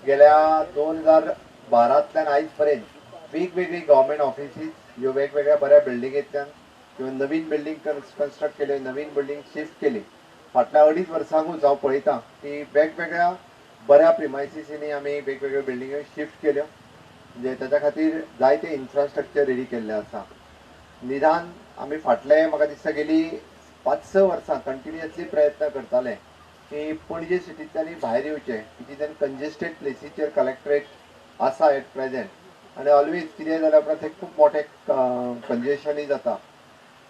गेल्या 2012तल्यान आयज पर्यंत वेगवेगळी गव्हर्मेंट ऑफिसीस ह्यो वेगवेगळ्या बऱ्या बिल्डिंगेंतल्यान किंवा नवीन बिल्डींग कन्स्ट्रक्ट केले, नवीन बिल्डींग शिफ्ट केली. फाटल्या अडीच वर्सांकूच हांव पळयतां की वेगवेगळ्या बऱ्या प्रिमायसिसींनी आमी वेगवेगळ्यो बिल्डिंग्यो शिफ्ट केल्यो. म्हणजे ताच्या खातीर जायते इन्फ्रास्ट्रक्चर रेडी केल्लें आसा. निदान आमी फाटले, म्हाका दिसता, गेली 5-6 वर्सां कंटिन्युअसली प्रयत्न करताले की पणजे सिटींतल्यान भायर येवचें, की जितल्यान कंजेस्टेड प्लेसीचेर कलेक्टरेट आसा एट प्रेझेंट. आनी ऑलवेज कितें जाल्या उपरांत ते खूब मोठें कंजेशनूय जाता.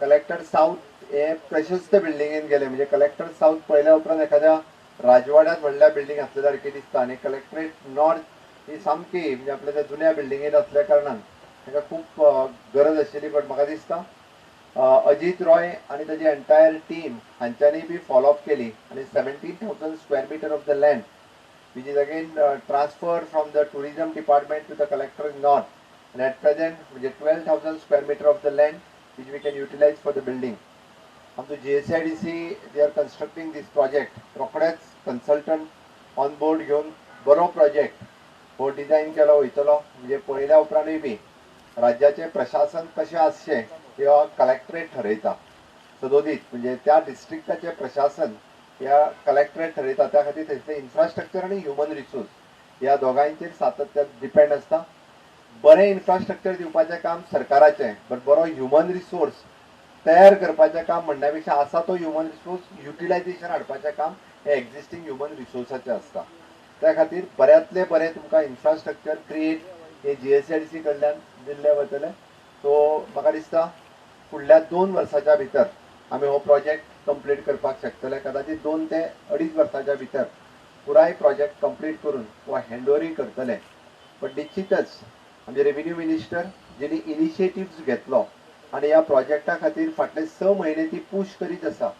कलेक्टर साऊथ हे प्रशस्त बिल्डिंगेन गेले, म्हणजे कलेक्टर साऊथ पळयल्या उपरांत एखाद्या राजवाड्यात व्हडल्या बिल्डींग आसल्या सारकी दिसता. आनी कलेक्टरेट नॉर्थ ही सामकी म्हणजे आपल्या त्या जुन्या बिल्डिंगेत असल्या कारणान ताका खूब गरज आशिल्ली. बट म्हाका दिसता अजीत रॉय आनी ताजी एंटायर टीम हांच्यांनी बी फॉलोअप केली आनी 17,000 square meter of the land, which is again transfer from the tourism department to the collector north, and at present म्हणजे 12,000 square meter of the land which we can utilize for the building. आमचो GSIDC, they are constructing this project. रोखडेच consultant on board घेवन बरो project हो design केलो वयतलो. म्हणजे पळयल्या उपरांतूय बी राज्याचें प्रशासन कशें आसचें ह्या कलेक्टरेट ठरयता सदोदीत. म्हणजे त्या डिस्ट्रिक्टाचें प्रशासन ह्या कलेक्टरेट ठरयता. त्या खातीर थंयसरलें इन्फ्रास्ट्रक्चर आनी ह्युमन रिसोर्स ह्या दोगांयचेर सातत्यान डिपेंड आसता. बरें इन्फ्रास्ट्रक्चर दिवपाचें काम सरकाराचें, बट बरो ह्युमन रिसोर्स तयार करपाचें काम म्हणण्या पेक्षा आसा तो ह्युमन रिसोर्स युटिलायझेशन हाडपाचें काम हें एक्झिस्टींग ह्युमन रिसोर्साचें आसता. त्या खातीर बऱ्यांतलें बरें तुमकां इन्फ्रास्ट्रक्चर क्रिएट हे जीएसआयडीसी कडल्यान दिल्लें वतलें. सो म्हाका दिसता फुडल्या 2 वर्साच्या भितर आमी हो प्रोजेक्ट कंप्लीट करपाक शकतले. कदाचित 2 ते अडीच वर्साच्या भितर पुराय प्रोजेक्ट कंप्लीट करून हो हँडओवरूय करतले. बट निश्चितच आमचे रेव्हेन्यू मिनिस्टर जेणी इनिशिएटिव्स घेतलो आनी ह्या प्रोजेक्टा खातीर फाटले 6 म्हयने ती पूश करीत आसा,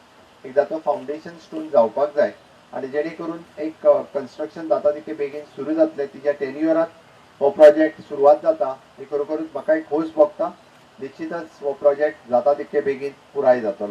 एकदां तो फावंडेशन स्टोन जावपाक जाय आनी जेणे करून एक कन्स्ट्रक्शन जाता तितके बेगीन सुरू जातलें. तिच्या टेन्युअरात हो प्रोजेक्ट सुरवात जाता ही खरोखरूच म्हाका एक खोस भोगता. निश्चितच हो प्रोजेक्ट जाता तितके बेगीन पुराय जातलो.